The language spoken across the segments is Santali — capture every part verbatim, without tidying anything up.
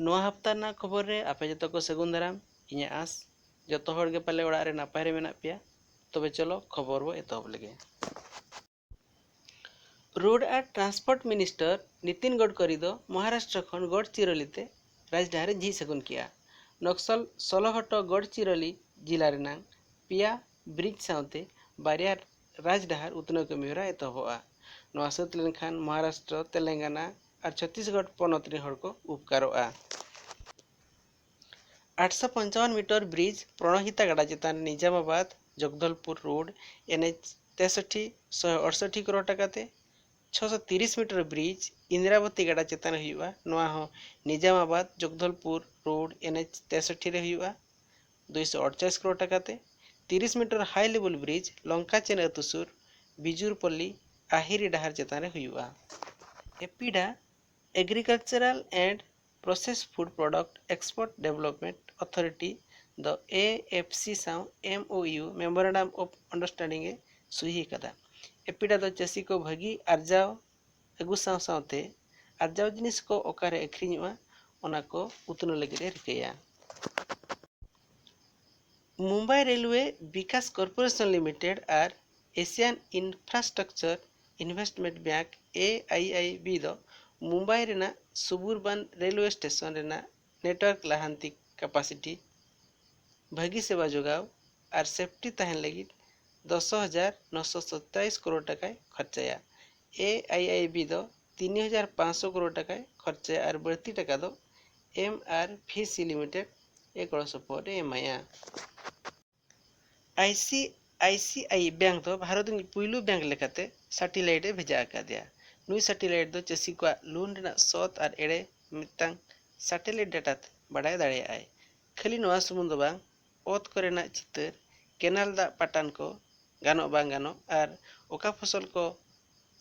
ᱱᱚᱣᱟ ᱦᱟᱯᱛᱟ ᱨᱮᱱᱟᱜ ᱠᱷᱚᱵᱚᱨ ᱨᱮ ᱟᱯᱮ ᱡᱚᱛᱚ ᱠᱚ ᱥᱟᱹᱜᱩᱱ ᱫᱟᱨᱟᱢ᱾ ᱤᱧᱟᱹᱜ ᱟᱸᱥ ᱡᱚᱛᱚ ᱦᱚᱲ ᱜᱮ ᱯᱟᱞᱮ ᱚᱲᱟᱜ ᱨᱮ ᱱᱟᱯᱟᱭ ᱨᱮ ᱢᱮᱱᱟᱜ ᱯᱮᱭᱟ᱾ ᱛᱚᱵᱮ ᱪᱚᱞᱚ ᱠᱷᱚᱵᱚᱨ ᱵᱚ ᱮᱛᱚᱦᱚᱵ ᱞᱮᱜᱮ᱾ ᱨᱳᱰ ᱟᱨ ᱴᱨᱟᱱᱥᱯᱳᱨᱴ ᱢᱤᱱᱤᱥᱴᱟᱨ ᱱᱤᱛᱤᱱ ᱜᱚᱰᱠᱚᱨᱤ ᱫᱚ ᱢᱚᱦᱟᱨᱟᱥᱴᱨᱚ ᱠᱷᱚᱱ ᱜᱚᱰᱪᱤᱨᱳᱞᱤ ᱛᱮ ᱨᱟᱡᱽᱰᱟᱦᱟᱨ ᱮ ᱡᱷᱤᱡ ᱥᱟᱹᱜᱩᱱ ᱠᱮᱜᱼᱟ᱾ ᱱᱚᱠᱥᱚᱞ ᱥᱳᱞᱳ ᱦᱚᱴᱚ ᱜᱚᱰᱪᱤᱨᱳᱞᱤ ᱡᱤᱞᱟ ᱨᱮᱱᱟᱝ ᱯᱮᱭᱟ ᱵᱨᱤᱡᱽ ᱥᱟᱶᱛᱮ ᱵᱟᱨᱭᱟ ᱨᱟᱡᱽᱰᱟᱦᱟᱨ ᱩᱛᱱᱟᱹᱣ ᱠᱟᱹᱢᱤᱦᱚᱨᱟ ᱮᱛᱚᱦᱚᱵᱚᱜᱼᱟ᱾ ᱱᱚᱣᱟ ᱥᱟᱹᱛ ᱞᱮᱱᱠᱷᱟᱱ ᱢᱚᱦᱟᱨᱟᱥᱴᱨᱚ, ᱛᱮᱞᱮᱝᱜᱟᱱᱟ ᱟᱨ ᱪᱷᱚᱛᱤᱥᱜᱚᱰ ᱯᱚᱱᱚᱛ ᱨᱮᱱ ᱦᱚᱲ ᱠᱚ ᱩᱯᱠᱟᱨᱚᱜᱼᱟ᱾ ᱟᱴᱥᱚ ᱯᱚᱧᱪᱟᱣᱚᱱ ᱢᱤᱴᱟᱨ ᱵᱨᱤᱡᱽ ᱯᱨᱚᱬᱚᱦᱤᱛᱟ ᱜᱟᱰᱟ ᱪᱮᱛᱟᱱ ᱨᱮ ᱱᱤᱡᱟᱢᱟᱵᱟᱫᱽ ᱡᱚᱜᱽᱫᱚᱞᱯᱩᱨ ᱨᱳᱰ, ᱮᱱ ᱮᱭᱤᱪ ᱛᱮᱥᱚᱴᱴᱤ, ᱥᱚᱭ ᱟᱴᱥᱚᱴᱴᱤ ᱠᱨᱳᱲ ᱴᱟᱠᱟ ᱛᱮ᱾ ᱪᱷᱚᱥᱚ ᱛᱤᱨᱤᱥ ᱢᱤᱴᱟᱨ ᱵᱨᱤᱡᱽ ᱤᱱᱫᱨᱟᱵᱚᱛᱤ ᱜᱟᱰᱟ ᱪᱮᱛᱟᱱ ᱨᱮ ᱦᱩᱭᱩᱜᱼᱟ᱾ ᱱᱚᱣᱟ ᱦᱚᱸ ᱱᱤᱡᱟᱢᱟᱵᱟᱫᱽ ᱡᱚᱜᱽᱫᱚᱞᱯᱩᱨ ᱨᱳᱰ, ᱮᱱ ᱮᱭᱤᱪ ᱛᱮᱥᱚᱴᱴᱤ ᱨᱮ ᱦᱩᱭᱩᱜᱼᱟ᱾ ᱫᱩᱭᱥᱚ ᱟᱴᱪᱟᱥ ᱠᱨᱳᱲ ᱴᱟᱠᱟ ᱛᱮ᱾ ᱛᱤᱨᱤᱥ ᱢᱤᱴᱟᱨ ᱦᱟᱭ ᱞᱮᱵᱮᱞ ᱵᱨᱤᱡᱽ ᱞᱚᱝᱠᱟ ᱪᱮᱱ ᱟᱹᱛᱩ ᱥᱩᱨ ᱵᱤᱡᱩᱨᱯᱚᱞᱞᱤ ᱟᱦᱤᱨᱤ ᱰᱟᱦᱟᱨ ᱪᱮᱛᱟᱱ ᱨᱮ ᱦᱩᱭᱩᱜᱼᱟ᱾ ᱮᱯᱤᱰᱟ, Agricultural and Processed Food Product Export Development Authority ᱫᱚ ᱮ ᱮᱯᱷ ᱥᱤ ᱥᱟᱶ ᱮᱢ ᱳ ᱭᱩ, Memorandum of Understanding, ᱮ ᱥᱩᱦᱤ ᱟᱠᱟᱫᱟ᱾ ᱮᱯᱤᱰᱟ ᱫᱚ ᱪᱟᱹᱥᱤ ᱠᱚ ᱵᱷᱟᱹᱜᱤ ᱟᱨᱡᱟᱣ ᱟᱹᱜᱩ ᱥᱟᱶ ᱥᱟᱶᱛᱮ ᱟᱨᱡᱟᱣ ᱡᱤᱱᱤᱥ ᱠᱚ ᱚᱠᱟᱨᱮ ᱟᱹᱠᱷᱨᱤᱧᱚᱜᱼᱟ, ᱚᱱᱟ ᱠᱚ ᱩᱛᱱᱟᱹᱣ ᱞᱟᱹᱜᱤᱫ ᱮ ᱨᱤᱠᱟᱹᱭᱟ᱾ Mumbai railway Vikas corporation limited ᱟᱨ Asian infrastructure investment bank, A I I B, ᱫᱚ ᱢᱩᱢᱵᱟᱭ ᱨᱮᱱᱟᱜ ᱥᱩᱵᱩᱨᱵᱟᱱ ᱨᱮᱞᱣᱮ ᱥᱴᱮᱥᱚᱱ ᱨᱮᱱᱟᱜ ᱱᱮᱴᱣᱟᱨᱠ ᱞᱟᱦᱟᱱᱛᱤ ᱠᱮᱯᱟᱥᱤᱴᱤ, ᱵᱷᱟᱹᱜᱤ ᱥᱮᱵᱟ ᱡᱚᱜᱟᱣ ᱟᱨ ᱥᱮᱯᱴᱤ ᱛᱟᱦᱮᱱ ᱞᱟᱹᱜᱤᱫ ᱫᱚᱥ ᱦᱟᱡᱟᱨ ᱱᱚᱥᱚ ᱥᱟᱛᱟᱭᱤᱥ ᱠᱨᱳᱲ ᱴᱟᱠᱟᱭ ᱠᱷᱚᱨᱪᱟᱭᱟ᱾ ᱮ ᱟᱭ ᱟᱭ ᱵᱤ ᱫᱚ ᱛᱤᱱ ᱦᱟᱡᱟᱨ ᱯᱟᱸᱪᱥᱚ ᱠᱨᱳᱲ ᱴᱟᱠᱟᱭ ᱠᱷᱚᱨᱪᱟᱭᱟ ᱟᱨ ᱵᱟᱹᱲᱛᱤ ᱴᱟᱠᱟ ᱫᱚ ᱮᱢ ᱟᱨ ᱯᱷᱤ ᱥᱤ ᱞᱤᱢᱤᱴᱮᱰ ᱮ ᱜᱚᱲᱚ ᱥᱚᱯᱚᱦᱚᱫ ᱮ ᱮᱢᱟᱭᱟ᱾ ᱟᱭ ᱥᱤ ᱟᱭ ᱥᱤ ᱟᱭ ᱵᱮᱝᱠ ᱫᱚ ᱵᱷᱟᱨᱚᱛ ᱨᱤᱱᱤᱡ ᱯᱩᱭᱞᱩ ᱵᱮᱝᱠ ᱞᱮᱠᱟᱛᱮ ᱥᱟᱴᱮᱞᱟᱭᱤᱴ ᱮ ᱵᱷᱮᱡᱟ ᱟᱠᱟᱫᱮᱭᱟ᱾ ᱱᱩᱭ ᱥᱟᱴᱮᱞᱟᱭᱤᱴ ᱫᱚ ᱪᱟᱹᱥᱤ ᱠᱚᱣᱟᱜ ᱞᱳᱱ ᱨᱮᱱᱟᱜ ᱥᱚᱛ ᱟᱨ ᱮᱲᱮ ᱢᱤᱫᱴᱟᱝ ᱥᱟᱴᱮᱞᱟᱭᱤᱴ ᱰᱟᱴᱟ ᱛᱮ ᱵᱟᱰᱟᱭ ᱫᱟᱲᱮᱭᱟᱜᱼᱟᱭ᱾ ᱠᱷᱟᱹᱞᱤ ᱱᱚᱣᱟ ᱥᱩᱢᱩᱝ ᱫᱚ ᱵᱟᱝ, ᱚᱛ ᱠᱚᱨᱮᱱᱟᱜ ᱪᱤᱛᱟᱹᱨ, ᱠᱮᱱᱟᱞ ᱫᱟᱜ ᱯᱟᱴᱟᱱ ᱠᱚ, ᱜᱟᱱᱚᱜ ᱵᱟᱝ ᱜᱟᱱᱚᱜ ᱟᱨ ᱚᱠᱟ ᱯᱷᱚᱥᱚᱞ ᱠᱚ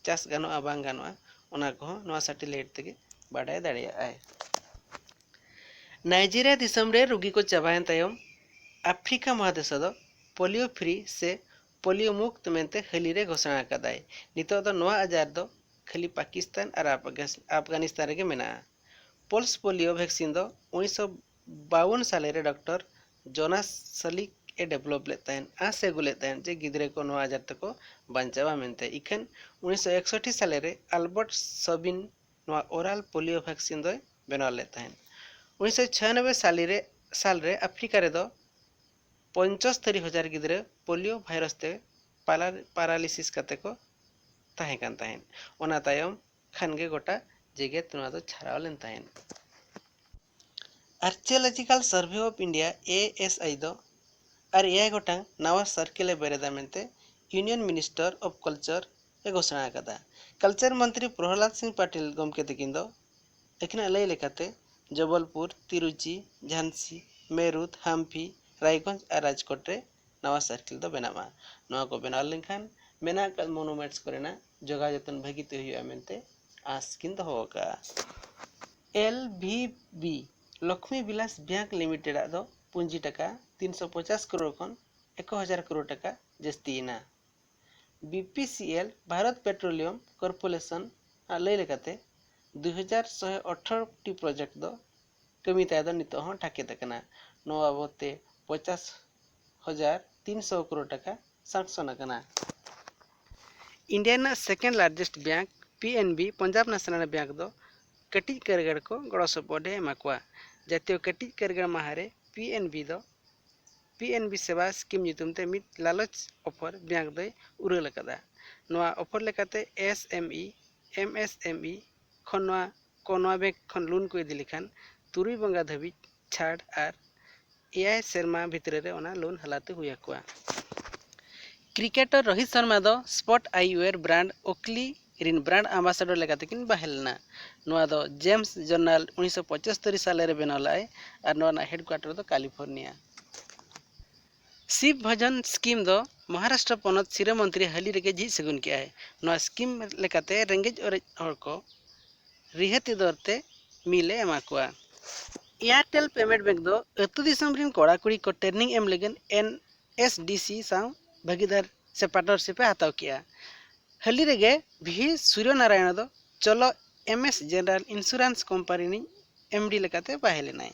ᱪᱟᱥ ᱜᱟᱱᱚᱜᱼᱟ ᱵᱟᱝ ᱜᱟᱱᱚᱜᱼᱟ, ᱚᱱᱟ ᱠᱚᱦᱚᱸ ᱱᱚᱣᱟ ᱥᱟᱴᱮᱞᱟᱭᱤᱴ ᱛᱮᱜᱮ ᱵᱟᱰᱟᱭ ᱫᱟᱲᱮᱭᱟᱜᱼᱟᱭ᱾ ᱱᱟᱭᱡᱮᱨᱤᱭᱟ ᱫᱤᱥᱚᱢ ᱨᱮ ᱨᱩᱜᱤ ᱠᱚ ᱪᱟᱵᱟᱭᱮᱱ ᱛᱟᱭᱚᱢ ᱟᱯᱷᱨᱤᱠᱟ ᱢᱚᱦᱟᱫᱮᱥ ᱫᱚ ᱯᱳᱞᱤᱭᱳ ᱯᱷᱨᱤ ᱥᱮ ᱯᱳᱞᱤᱭᱳ ᱢᱩᱠᱛ ᱢᱮᱱᱛᱮ ᱦᱟᱹᱞᱤ ᱨᱮ ᱜᱷᱳᱥᱚᱱᱟ ᱟᱠᱟᱫᱟᱭ᱾ ᱱᱤᱛᱚᱜ ᱫᱚ ᱱᱚᱣᱟ ᱟᱡᱟᱨ ᱫᱚ ᱠᱷᱟᱹᱞᱤ ᱯᱟᱠᱤᱥᱛᱟᱱ ᱟᱨ ᱟᱯᱜᱟᱥ-, ᱟᱯᱜᱟᱱᱤᱥᱛᱟᱱ ᱨᱮᱜᱮ ᱢᱮᱱᱟᱜᱼᱟ᱾ ᱯᱚᱞᱥ ᱯᱳᱞᱤᱭᱳ ᱵᱷᱮᱠᱥᱤᱱ ᱫᱚ ᱩᱱᱤᱥᱥᱚ ᱵᱟᱣᱚᱱ ᱥᱟᱞᱮ ᱨᱮ ᱰᱚᱠᱴᱚᱨ ᱡᱳᱱᱟᱥ ᱥᱟᱞᱤᱠ ᱮ ᱰᱮᱵᱷᱞᱚᱯ ᱞᱮᱫ ᱛᱟᱦᱮᱸᱫ, ᱟᱸᱥ ᱮ ᱟᱹᱜᱩ ᱞᱮᱫ ᱛᱟᱦᱮᱸᱫ ᱡᱮ ᱜᱤᱫᱽᱨᱟᱹ ᱠᱚ ᱱᱚᱣᱟ ᱟᱡᱟᱨ ᱛᱮᱠᱚ ᱵᱟᱧᱪᱟᱣᱟ ᱢᱮᱱᱛᱮ᱾ ᱤᱠᱷᱟᱹᱱ ᱩᱱᱤᱥᱥᱚ ᱮᱠᱥᱚᱴᱴᱤ ᱥᱟᱞᱮ ᱨᱮ ᱟᱞᱵᱟᱨᱴ ᱥᱚᱵᱤᱱ ᱱᱚᱣᱟ ᱳᱨᱟᱞ ᱯᱳᱞᱤᱭᱳ ᱵᱷᱮᱠᱥᱤᱱ ᱫᱚᱭ ᱵᱮᱱᱟᱣ ᱞᱮᱫ ᱛᱟᱦᱮᱸᱫ᱾ ᱩᱱᱤᱥᱥᱚ ᱪᱷᱤᱭᱟᱱᱚᱵᱵᱳᱭ ᱥᱟᱞᱮ ᱨᱮ, ᱥᱟᱞ ᱨᱮ ᱟᱯᱷᱨᱤᱠᱟ ᱨᱮᱫᱚ ᱯᱚᱧᱪᱟᱥ ᱦᱟᱡᱟᱨ ᱜᱤᱫᱽᱨᱟᱹ ᱯᱳᱞᱤᱭᱳ ᱵᱷᱟᱭᱨᱟᱥ ᱛᱮ ᱯᱟᱞᱟ-, ᱯᱟᱨᱟᱞᱤᱥᱤᱥ ᱠᱟᱛᱮ ᱠᱚ ᱛᱟᱦᱮᱸ ᱠᱟᱱ ᱛᱟᱦᱮᱸᱫ᱾ ᱚᱱᱟ ᱛᱟᱭᱚᱢ ᱠᱷᱟᱱ ᱜᱮ ᱜᱚᱴᱟ ᱡᱮᱜᱮᱛ ᱱᱚᱣᱟ ᱫᱚ ᱪᱷᱟᱨᱟᱣ ᱞᱮᱱ ᱛᱟᱦᱮᱸᱫ᱾ Archaeological Survey of India, A S I, ᱫᱚ ᱟᱨ ᱮᱭᱟᱭ ᱜᱚᱴᱟᱝ ᱱᱟᱣᱟ ᱥᱟᱨᱠᱮᱞ ᱮ ᱵᱮᱨᱮᱫᱟ ᱢᱮᱱᱛᱮ Union Minister of Culture ᱮ ᱜᱷᱳᱥᱚᱱᱟ ᱟᱠᱟᱫᱟ᱾ ᱠᱟᱞᱪᱟᱨ ᱢᱚᱱᱛᱨᱤ ᱯᱨᱚᱦᱞᱟᱫ ᱥᱤᱝ ᱯᱟᱴᱤᱞ ᱜᱚᱢᱠᱮ ᱛᱟᱹᱠᱤᱱ ᱫᱚ ᱟᱹᱠᱤᱱᱟᱜ ᱞᱟᱹᱭ ᱞᱮᱠᱟᱛᱮ ᱡᱚᱵᱚᱞᱯᱩᱨ, ᱛᱤᱨᱩᱪᱤ, ᱡᱷᱟᱱᱥᱤ, ᱢᱮᱨᱩᱛ, ᱦᱟᱢᱯᱤ, ᱨᱟᱭᱜᱚᱸᱡᱽ ᱟᱨ ᱨᱟᱡᱽᱠᱳᱴ ᱨᱮ ᱱᱟᱣᱟ ᱥᱟᱨᱠᱮᱞ ᱫᱚ ᱵᱮᱱᱟᱜᱼᱟ᱾ ᱱᱚᱣᱟ ᱠᱚ ᱵᱮᱱᱟᱣ ᱞᱮᱱᱠᱷᱟᱱ ᱢᱮᱱᱟᱜ ᱟᱠᱟᱫ ᱢᱚᱱᱩᱢᱮᱱᱴᱥ ᱠᱚᱨᱮᱱᱟᱜ ᱡᱚᱜᱟᱣ ᱡᱚᱛᱚᱱ ᱵᱷᱟᱹᱜᱤ ᱛᱮ ᱦᱩᱭᱩᱜᱼᱟ ᱢᱮᱱᱛᱮ ᱟᱸᱥ ᱠᱤᱱ ᱫᱚᱦᱚ ᱟᱠᱟᱫᱼᱟ᱾ L V B Lakshmi Vilas bank limited ᱟᱜ ᱫᱚ ᱯᱩᱸᱡᱤ ᱴᱟᱠᱟ ᱛᱤᱱᱥᱚ ᱯᱚᱪᱟᱥ ᱠᱨᱳᱲ ᱠᱷᱚᱱ ᱮᱠ ᱦᱟᱡᱟᱨ ᱠᱨᱳᱲ ᱴᱟᱠᱟ ᱡᱟᱹᱥᱛᱤᱭᱮᱱᱟ᱾ B P C L, Bharat petroleum corporation ᱟᱜ ᱞᱟᱹᱭ ᱞᱮᱠᱟᱛᱮ, ᱫᱩ ᱦᱟᱡᱟᱨ ᱥᱚᱭ ᱟᱴᱷᱟᱨᱚ ᱴᱤ ᱯᱨᱚᱡᱮᱠᱴ ᱫᱚ ᱠᱟᱹᱢᱤ ᱛᱟᱭ ᱫᱚ ᱱᱤᱛᱚᱜ ᱦᱚᱸ ᱴᱷᱟᱠᱮᱫ ᱟᱠᱟᱱᱟ᱾ ᱱᱚᱣᱟ ᱵᱟᱵᱚᱫ ᱛᱮ ᱯᱚᱧᱪᱟᱥ ᱦᱟᱡᱟᱨ ᱛᱤᱱᱥᱚ ᱠᱨᱳᱲ ᱴᱟᱠᱟ ᱥᱟᱝᱥᱚᱱ ᱟᱠᱟᱱᱟ᱾ ᱤᱱᱰᱤᱭᱟ ᱨᱮᱱᱟᱜ second largest bank P N B, Punjab national bank ᱫᱚ ᱠᱟᱹᱴᱤᱡ ᱠᱟᱹᱨᱜᱟᱲ ᱠᱚ ᱜᱚᱲᱚ ᱥᱚᱯᱚᱦᱚᱫ ᱮ ᱮᱢᱟ ᱠᱚᱣᱟ᱾ ᱡᱟᱛᱤᱭᱚ ᱠᱟᱹᱴᱤᱡ ᱠᱟᱹᱨᱜᱟᱲ ᱢᱟᱦᱟ ᱨᱮ P N B ᱫᱚ P N B ᱥᱮᱵᱟ ᱥᱠᱤᱢ ᱧᱩᱛᱩᱢ ᱛᱮ ᱢᱤᱫ ᱞᱟᱞᱚᱪ ᱚᱯᱷᱟᱨ ᱵᱮᱝᱠ ᱫᱚᱭ ᱩᱨᱟᱹᱞ ᱟᱠᱟᱫᱟ᱾ ᱱᱚᱣᱟ ᱚᱯᱷᱟᱨ ᱞᱮᱠᱟᱛᱮ S M E, M S M E ᱠᱷᱚᱱ ᱱᱚᱣᱟ ᱠᱚ ᱱᱚᱣᱟ ᱵᱮᱝᱠ ᱠᱷᱚᱱ ᱞᱳᱱ ᱠᱚ ᱤᱫᱤ ᱞᱮᱠᱷᱟᱱ ᱛᱩᱨᱩᱭ ᱵᱚᱸᱜᱟ ᱫᱷᱟᱹᱵᱤᱡ ᱪᱷᱟᱲ ᱟᱨ ᱮᱭᱟᱭ ᱥᱮᱨᱢᱟ ᱵᱷᱤᱛᱨᱤ ᱨᱮ ᱚᱱᱟ ᱞᱳᱱ ᱦᱟᱞᱟᱛ ᱦᱩᱭ ᱟᱠᱚᱣᱟ᱾ ᱠᱨᱤᱠᱮᱴᱚᱨ ᱨᱳᱦᱤᱛ ᱥᱚᱨᱢᱟ ᱫᱚ ᱥᱯᱚᱴ ᱟᱭ ᱳᱭᱮᱨ ᱵᱨᱟᱱᱰ ᱳᱠᱞᱤ ᱨᱤᱱ ᱵᱨᱟᱱᱰ ᱟᱢᱵᱟᱥᱟᱰᱚᱨ ᱞᱮᱠᱟᱛᱮ ᱠᱤᱱ ᱵᱟᱦᱟᱞ ᱞᱮᱱᱟ᱾ ᱱᱚᱣᱟ ᱫᱚ ᱡᱮᱢᱥ ᱡᱚᱨᱱᱟᱞ ᱩᱱᱤᱥᱥᱚ ᱯᱚᱸᱪᱟᱛᱛᱳᱨ ᱥᱟᱞᱮ ᱨᱮ ᱵᱮᱱᱟᱣ ᱞᱮᱫᱟᱭ ᱟᱨ ᱱᱚᱣᱟ ᱨᱮᱱᱟᱜ ᱦᱮᱰᱠᱩᱣᱟᱴᱚᱨ ᱫᱚ ᱠᱟᱞᱤᱯᱷᱳᱨᱱᱤᱭᱟ᱾ ᱥᱤᱵ ᱵᱷᱚᱡᱚᱱ ᱥᱠᱤᱢ ᱫᱚ ᱢᱚᱦᱟᱨᱟᱥᱴᱨᱚ ᱯᱚᱱᱚᱛ ᱥᱤᱨᱟᱹ ᱢᱚᱱᱛᱨᱤ ᱦᱟᱹᱞᱤ ᱨᱮᱜᱮ ᱡᱷᱤᱡ ᱥᱟᱹᱜᱩᱱ ᱠᱮᱫᱟᱭ᱾ ᱱᱚᱣᱟ ᱥᱠᱤᱢ ᱞᱮᱠᱟᱛᱮ ᱨᱮᱸᱜᱮᱡ ᱚᱨᱮᱡ ᱦᱚᱲ ᱠᱚ ᱨᱤᱦᱟᱹᱛᱤ ᱫᱚᱨ ᱛᱮ ᱢᱤᱞ ᱮ ᱮᱢᱟ ᱠᱚᱣᱟ᱾ Airtel Payment Bank ᱫᱚ ᱟᱹᱛᱩ ᱫᱤᱥᱚᱢ ᱨᱤᱱ ᱠᱚᱲᱟ ᱠᱩᱲᱤ ᱠᱚ ᱴᱨᱮᱱᱤᱝ ᱮᱢ ᱞᱟᱹᱜᱤᱫ N S D C ᱥᱟᱶ ᱵᱷᱟᱹᱜᱤᱫᱟᱨ ᱥᱮ ᱯᱟᱨᱴᱱᱟᱨᱥᱤᱯ ᱮ ᱦᱟᱛᱟᱣ ᱠᱮᱜᱼᱟ᱾ ᱦᱟᱹᱞᱤ ᱨᱮᱜᱮ ᱵᱷᱤ ᱥᱩᱨᱭᱚ ᱱᱟᱨᱟᱭᱚᱬ ᱫᱚ ᱪᱚᱞᱚ M S General Insurance Company ᱨᱤᱱᱤᱡ M D ᱞᱮᱠᱟᱛᱮ ᱵᱟᱦᱟᱞ ᱞᱮᱱᱟᱭ᱾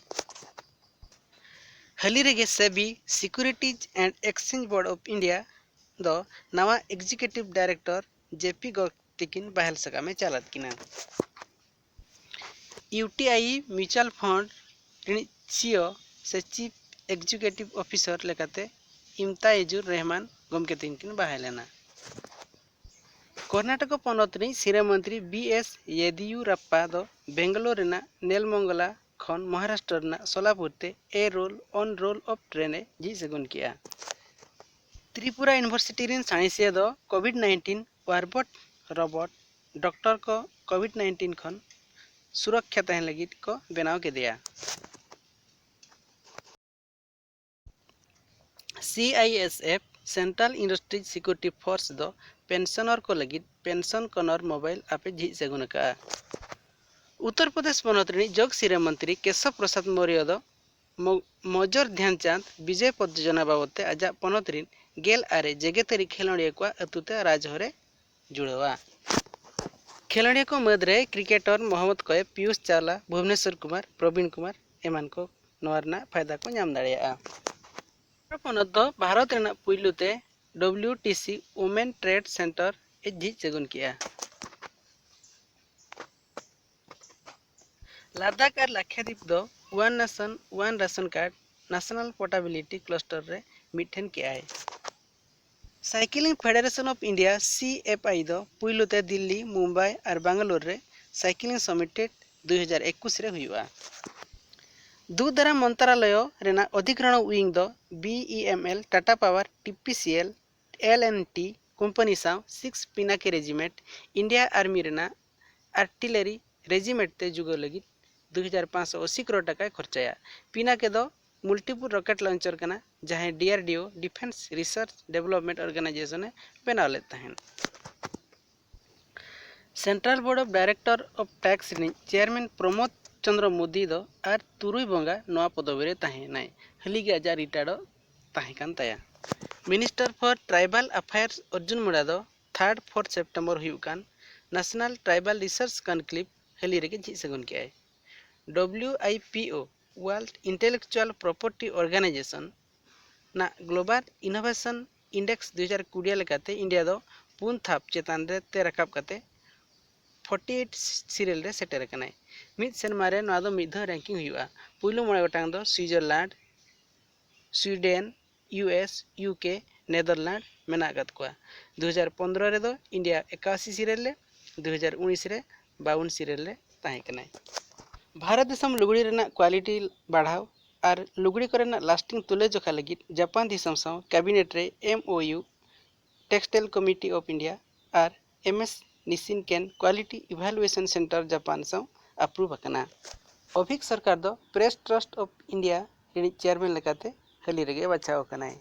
ᱦᱟᱹᱞᱤ ᱨᱮᱜᱮ SEBI, Securities and Exchange Board of India, ᱫᱚ ᱱᱟᱣᱟ Executive Director J P ᱜᱚᱨᱜᱽ ᱛᱤᱠᱤᱱ ᱵᱟᱦᱟᱞ ᱥᱟᱠᱟᱢ ᱮ ᱪᱟᱞ ᱟᱫ ᱠᱤᱱᱟ᱾ U T I Mutual Fund ᱨᱤᱱᱤᱡ C E O ᱥᱮ Chief Executive Officer ᱞᱮᱠᱟᱛᱮ ᱤᱢᱛᱟᱭᱮᱡᱩᱨ ᱨᱮᱦᱢᱟᱱ ᱜᱚᱢᱠᱮ ᱛᱤᱠᱤᱱ ᱠᱤᱱ ᱵᱟᱦᱟᱞ ᱞᱮᱱᱟ᱾ ᱠᱚᱨᱱᱟᱴᱚᱠ ᱯᱚᱱᱚᱛ ᱨᱤᱱᱤᱡ ᱥᱤᱨᱟᱹ ᱢᱚᱱᱛᱨᱤ B S ᱭᱮᱫᱤᱭᱩᱨᱟᱯᱯᱟ ᱫᱚ ᱵᱮᱝᱜᱟᱞᱳᱨ ᱨᱮᱱᱟᱜ ᱱᱮᱞᱢᱚᱝᱜᱚᱞᱟ ᱠᱷᱚᱱ ᱢᱚᱦᱟᱨᱟᱥᱴᱨᱚ ᱨᱮᱱᱟᱜ ᱥᱳᱞᱟᱯᱩᱨ ᱛᱮ A roll on roll of train ᱮ ᱡᱷᱤᱡ ᱥᱟᱹᱜᱩᱱ ᱠᱮᱜᱼᱟ᱾ ᱛᱨᱤᱯᱩᱨᱟ University ᱨᱤᱱ ᱥᱟᱬᱮᱥᱤᱭᱟᱹ ᱫᱚ COVID nineteen ᱣᱟᱨᱵᱚᱴ ᱨᱚᱵᱚᱴ ᱰᱚᱠᱴᱚᱨ ᱠᱚ COVID nineteen ᱠᱷᱚᱱ ᱥᱩᱨᱚᱠᱠᱷᱟ ᱛᱟᱦᱮᱱ ᱞᱟᱹᱜᱤᱫ ᱠᱚ ᱵᱮᱱᱟᱣ ᱠᱮᱫᱮᱭᱟ᱾ C I S F, Central Industries Security Force, ᱫᱚ ᱯᱮᱱᱥᱚᱱᱚᱨ ᱠᱚ ᱞᱟᱹᱜᱤᱫ ᱯᱮᱱᱥᱚᱱ ᱠᱚᱱᱚᱨ ᱢᱳᱵᱟᱭᱤᱞ ᱟᱯ ᱮ ᱡᱷᱤᱡ ᱥᱟᱹᱜᱩᱱ ᱟᱠᱟᱫᱼᱟ᱾ ᱩᱛᱛᱚᱨ ᱯᱨᱚᱫᱮᱥ ᱯᱚᱱᱚᱛ ᱨᱤᱱᱤᱡ ᱡᱚᱜᱽ ᱥᱤᱨᱟᱹ ᱢᱚᱱᱛᱨᱤ ᱠᱮᱥᱚᱵ ᱯᱨᱚᱥᱟᱫᱽ ᱢᱚᱣᱨᱭᱚ ᱫᱚ ᱢᱚ-, ᱢᱚᱡᱚᱨ ᱫᱷᱭᱟᱱ ᱪᱟᱸᱫᱽ ᱵᱤᱡᱚᱭ ᱯᱚᱫᱽ ᱡᱳᱡᱚᱱᱟ ᱵᱟᱵᱚᱛ ᱛᱮ ᱟᱡᱟᱜ ᱯᱚᱱᱚᱛ ᱨᱤᱱ ᱜᱮᱞ ᱟᱨᱮ ᱡᱮᱜᱮᱛᱟᱹᱨᱤ ᱠᱷᱮᱞᱳᱸᱰᱤᱭᱟᱹ ᱠᱚᱣᱟᱜ ᱟᱹᱛᱩ ᱛᱮ ᱨᱟᱡᱽᱦᱚᱨ ᱮ ᱡᱩᱲᱟᱹᱣᱟ᱾ ᱠᱷᱮᱞᱳᱸᱰᱤᱭᱟᱹ ᱠᱚ ᱢᱩᱫᱽᱨᱮ ᱠᱨᱤᱠᱮᱴᱚᱨ ᱢᱚᱦᱚᱢᱢᱚᱫᱽ ᱠᱚᱭᱮᱵᱽ, ᱯᱤᱭᱩᱥ ᱪᱟᱣᱞᱟ, ᱵᱷᱩᱵᱽᱱᱮᱥᱚᱨ ᱠᱩᱢᱟᱨ, ᱯᱨᱚᱵᱤᱱ ᱠᱩᱢᱟᱨ ᱮᱢᱟᱱ ᱠᱚ ᱱᱚᱣᱟ ᱨᱮᱱᱟᱜ ᱯᱷᱟᱭᱫᱟ ᱠᱚ ᱧᱟᱢ ᱫᱟᱲᱮᱭᱟᱜᱼᱟ᱾ ᱯᱚᱱᱚᱛ ᱫᱚ ᱵᱷᱟᱨᱚᱛ ᱨᱮᱱᱟᱜ ᱯᱩᱭᱞᱩ ᱛᱮ W T C Women Trade Center ᱮ ᱡᱷᱤᱡ ᱥᱟᱹᱜᱩᱱ ᱠᱮᱜᱼᱟ᱾ ᱞᱟᱫᱟᱠᱷ ᱟᱨ ᱞᱟᱠᱠᱷᱟᱫᱤᱯ ᱫᱚ One Nation One Ration Card National Portability Cluster ᱨᱮ ᱢᱤᱫᱴᱷᱮᱱ ᱠᱮᱜᱼᱟᱭ᱾ Cycling Federation of India, C F I, ᱫᱚ ᱯᱩᱭᱞᱩ ᱛᱮ ᱫᱤᱞᱞᱤ, ᱢᱩᱢᱵᱟᱭ ᱟᱨ ᱵᱟᱝᱜᱟᱞᱳᱨ ᱨᱮ Cycling Summit ᱫᱩ ᱦᱟᱡᱟᱨ ᱮᱠᱩᱥ ᱨᱮ ᱦᱩᱭᱩᱜᱼᱟ᱾ ᱫᱩᱜᱽ ᱫᱟᱨᱟᱢ ᱢᱚᱱᱛᱨᱟᱞᱚᱭ ᱨᱮᱱᱟᱜ ᱚᱫᱷᱤᱠᱨᱚᱬᱚ wing ᱫᱚ B E M L, Tata Power, T P C L, L and T company ᱥᱟᱶ Six Pinake Regiment, India Army ᱨᱮᱱᱟᱜ artillery regiment ᱛᱮ ᱡᱩᱜᱟᱹᱣ ᱞᱟᱹᱜᱤᱫ ᱫᱩ ᱦᱟᱡᱟᱨ ᱯᱟᱸᱪᱥᱚ ᱟᱥᱤ ᱠᱨᱳᱲ ᱴᱟᱠᱟᱭ ᱠᱷᱚᱨᱪᱟᱭᱟ᱾ ᱯᱤᱱᱟᱠᱮ ᱫᱚ multiple rocket launcher ᱠᱟᱱᱟ, ᱡᱟᱦᱟᱸᱭ D R D O, Defence Research Development Organisation, ᱮ ᱵᱮᱱᱟᱣ ᱞᱮᱫ ᱛᱟᱦᱮᱸᱫ᱾ Central Board of Director of Tax ᱨᱤᱱᱤᱡ chairman ᱯᱨᱚᱢᱳᱫ ᱪᱚᱸᱫᱽᱨᱚ ᱢᱳᱫᱤ ᱫᱚ ᱟᱨ ᱛᱩᱨᱩᱭ ᱵᱚᱸᱜᱟ ᱱᱚᱣᱟ ᱯᱚᱫᱚᱵᱤ ᱨᱮ ᱛᱟᱦᱮᱸ ᱮᱱᱟᱭ᱾ ᱦᱟᱹᱞᱤ ᱜᱮ ᱟᱡᱟᱜ ᱨᱤᱴᱟᱭᱟᱨᱰᱚᱜ ᱛᱟᱦᱮᱸ ᱠᱟᱱ ᱛᱟᱭᱟ᱾ Minister for Tribal Affairs Arjun Munda ᱫᱚ third fourth September ᱦᱩᱭᱩᱜ ᱠᱟᱱ National Tribal Research Conclave ᱦᱟᱹᱞᱤ ᱨᱮᱜᱮ ᱡᱷᱤᱡ ᱥᱟᱹᱜᱩᱱ ᱠᱮᱫᱼᱟᱭ᱾ W I P O, World Intellectual Property Organization ᱱᱟᱜ Global Innovation Index ᱫᱩ ᱦᱟᱡᱟᱨ ᱠᱩᱲᱤ ᱞᱮᱠᱟᱛᱮ ᱤᱱᱰᱤᱭᱟ ᱫᱚ ᱯᱩᱱ ᱫᱷᱟᱯ ᱪᱮᱛᱟᱱ ᱨᱮ ᱛᱮ ᱨᱟᱠᱟᱵ ᱠᱟᱛᱮ forty eight serial ᱨᱮ ᱥᱮᱴᱮᱨ ᱟᱠᱟᱱᱟᱭ᱾ ᱢᱤᱫ ᱥᱮᱨᱢᱟ ᱨᱮ ᱱᱚᱣᱟ ᱫᱚ ᱢᱤᱫ ᱫᱷᱟᱣ ranking ᱦᱩᱭᱩᱜᱼᱟ᱾ ᱯᱩᱭᱞᱩ ᱢᱚᱬᱮ ᱜᱚᱴᱟᱝ ᱫᱚ Switzerland, Sweden, U S, U K, Netherland ᱢᱮᱱᱟᱜ ᱟᱠᱟᱫ ᱠᱚᱣᱟ᱾ ᱫᱩ ᱦᱟᱡᱟᱨ ᱯᱚᱱᱫᱽᱨᱚ ᱨᱮᱫᱚ ᱤᱱᱰᱤᱭᱟ ᱮᱠᱟᱥᱤ serial ᱨᱮ, ᱫᱩ ᱦᱟᱡᱟᱨ ᱩᱱᱤᱥ ᱨᱮ ᱵᱟᱣᱩᱱ serial ᱨᱮ ᱛᱟᱦᱮᱸ ᱠᱟᱱᱟᱭ᱾ ᱵᱷᱟᱨᱚᱛ ᱫᱤᱥᱚᱢ ᱞᱩᱜᱽᱲᱤ ᱨᱮᱱᱟᱜ quality ᱵᱟᱲᱦᱟᱣ ᱟᱨ ᱞᱩᱜᱽᱲᱤ ᱠᱚᱨᱮᱱᱟᱜ lasting ᱛᱩᱞᱟᱹᱡᱚᱠᱷᱟ ᱞᱟᱹᱜᱤᱫ ᱡᱟᱯᱟᱱ ᱫᱤᱥᱚᱢ ᱥᱟᱶ cabinet ᱨᱮ M O U, Textile Committee of India R M S Nishinken Quality Evaluation Center Japan ᱥᱟᱶ approve ᱟᱠᱟᱱᱟ᱾ ᱚᱵᱷᱤᱠ ᱥᱚᱨᱠᱟᱨ ᱫᱚ Press Trust of India ᱨᱤᱱᱤᱡ chairman ᱞᱮᱠᱟᱛᱮ ᱦᱟᱹᱞᱤ ᱨᱮᱜᱮ ᱵᱟᱪᱷᱟᱣ ᱟᱠᱟᱱᱟᱭ᱾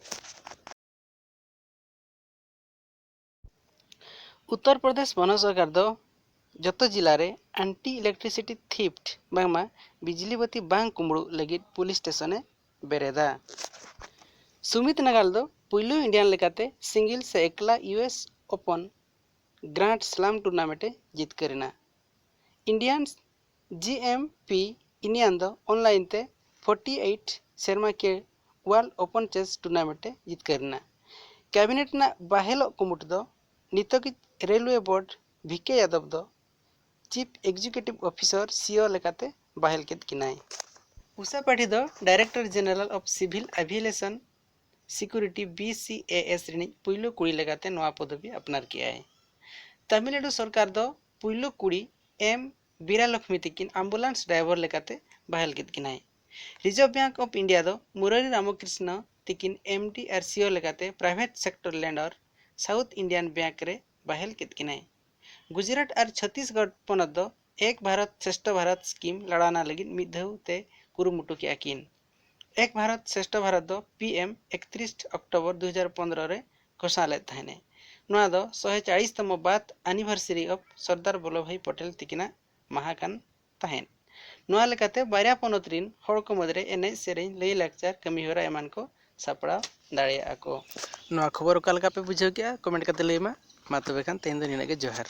ᱩᱛᱛᱚᱨ ᱯᱨᱚᱫᱮᱥ ᱯᱚᱱᱚᱛ ᱥᱚᱨᱠᱟᱨ ᱫᱚ ᱡᱚᱛᱚ ᱡᱤᱞᱟ ᱨᱮ anti electricity theft ᱵᱟᱝᱢᱟ ᱵᱤᱡᱽᱞᱤ ᱵᱟᱹᱛᱤ ᱵᱟᱝ ᱠᱩᱢᱵᱽᱲᱩᱜ ᱞᱟᱹᱜᱤᱫ police station ᱮ ᱵᱮᱨᱮᱫᱟ᱾ ᱥᱩᱢᱤᱛ ᱱᱟᱜᱟᱞ ᱫᱚ ᱯᱩᱭᱞᱩ Indian ᱞᱮᱠᱟᱛᱮ single ᱥᱮ ᱮᱠᱞᱟ U S Open Grand Slam tournament ᱮ ᱡᱤᱛᱠᱟᱹᱨ ᱮᱱᱟ᱾ Indian G M P Indian ᱫᱚ online ᱛᱮ forty eight ᱥᱮᱨᱢᱟᱠᱤᱭᱟᱹ World Open Chess Tournament ᱮ ᱡᱤᱛᱠᱟᱹᱨ ᱮᱱᱟ᱾ Cabinet ᱨᱮᱱᱟᱜ ᱵᱟᱦᱮᱞᱚᱜ ᱠᱩᱢᱩᱴ ᱫᱚ ᱱᱤᱛᱚᱜᱤᱡ Railway Board V K ᱭᱟᱫᱚᱵ ᱫᱚ Chief Executive Officer, C E O ᱞᱮᱠᱟᱛᱮ ᱵᱟᱦᱮᱞ ᱠᱮᱫ ᱠᱤᱱᱟᱭ᱾ ᱩᱥᱟ ᱯᱟᱹᱰᱷᱤ ᱫᱚ Director General of Civil Aviation Security, B C A S ᱨᱤᱱᱤᱡ ᱯᱩᱭᱞᱩ ᱠᱩᱲᱤ ᱞᱮᱠᱟᱛᱮ ᱱᱚᱣᱟ ᱯᱚᱫᱚᱵᱤ ᱟᱯᱱᱟᱨ ᱠᱮᱫᱼᱟᱭ᱾ ᱛᱟᱢᱤᱞᱱᱟᱰᱩ ᱥᱚᱨᱠᱟᱨ ᱫᱚ ᱯᱩᱭᱞᱩ ᱠᱩᱲᱤ M ᱵᱤᱨᱟᱞᱚᱠᱷᱢᱤ ᱛᱤᱠᱤᱱ ambulance driver ᱞᱮᱠᱟᱛᱮ ᱵᱟᱦᱮᱞ ᱠᱮᱫ ᱠᱤᱱᱟᱭ᱾ Reserve Bank of India ᱫᱚ ᱢᱩᱨᱟᱨᱤ ᱨᱟᱢᱚᱠᱨᱤᱥᱱᱚ ᱛᱤᱠᱤᱱ M D ᱟᱨ C E O ᱞᱮᱠᱟᱛᱮ private sector lender South Indian Bank ᱨᱮ ᱵᱟᱦᱮᱞ ᱠᱮᱫ ᱠᱤᱱᱟᱭ᱾ ᱜᱩᱡᱽᱨᱟᱴ ᱟᱨ ᱪᱷᱚᱛᱤᱥᱜᱚᱲ ᱯᱚᱱᱚᱛ ᱫᱚ ᱮᱠ ᱵᱷᱟᱨᱚᱛ ᱥᱨᱮᱥᱴᱷᱚ ᱵᱷᱟᱨᱚᱛ ᱥᱠᱤᱢ ᱞᱟᱲᱟᱣᱱᱟ ᱞᱟᱹᱜᱤᱫ ᱢᱤᱫ ᱫᱷᱟᱣ ᱛᱮ ᱠᱩᱨᱩᱢᱩᱴᱩ ᱠᱮᱫᱼᱟ ᱠᱤᱱ᱾ ᱮᱠ ᱵᱷᱟᱨᱚᱛ ᱥᱨᱮᱥᱴᱷᱚ ᱵᱷᱟᱨᱚᱛ ᱫᱚ P M ᱮᱠᱛᱨᱤᱥ ᱚᱠᱴᱳᱵᱚᱨ ᱫᱩ ᱦᱟᱡᱟᱨ ᱯᱚᱱᱫᱽᱨᱚ ᱨᱮ ᱜᱷᱳᱥᱚᱱᱟ ᱞᱮᱫ ᱛᱟᱦᱮᱱᱮ᱾ ᱱᱚᱣᱟ ᱫᱚ ᱥᱚᱦᱮ ᱪᱟᱲᱤᱥ ᱛᱚᱢᱚ birth anniversary of ᱥᱚᱨᱫᱟᱨ ᱵᱚᱞᱞᱚᱵᱷ ᱵᱷᱟᱭ ᱯᱚᱴᱮᱞ ᱛᱤᱠᱤᱱᱟᱜ ᱢᱟᱦᱟ ᱠᱟᱱ ᱛᱟᱦᱮᱸᱫ᱾ ᱱᱚᱣᱟ ᱞᱮᱠᱟᱛᱮ ᱵᱟᱨᱭᱟ ᱯᱚᱱᱚᱛ ᱨᱤᱱ ᱦᱚᱲ ᱠᱚ ᱢᱩᱫᱽᱨᱮ ᱮᱱᱮᱡ, ᱥᱮᱨᱮᱧ, ᱞᱟᱹᱭ, ᱞᱟᱠᱪᱟᱨ, ᱠᱟᱹᱢᱤ ᱦᱚᱨᱟ ᱮᱢᱟᱱ ᱠᱚ ᱥᱟᱯᱲᱟᱣ ᱫᱟᱲᱮᱭᱟᱜᱼᱟ ᱠᱚ᱾ ᱱᱚᱣᱟ ᱠᱷᱚᱵᱚᱨ ᱚᱠᱟ ᱞᱮᱠᱟ ᱯᱮ ᱵᱩᱡᱷᱟᱹᱣ ᱠᱮᱜᱼᱟ? Comment ᱠᱟᱛᱮ ᱞᱟᱹᱭ ᱢᱟ᱾ ᱢᱟ ᱛᱚᱵᱮ ᱠᱷᱟᱱ ᱛᱮᱦᱮᱧ ᱫᱚ ᱱᱤᱱᱟᱹᱜ ᱜᱮ᱾ ᱡᱚᱦᱟᱨ᱾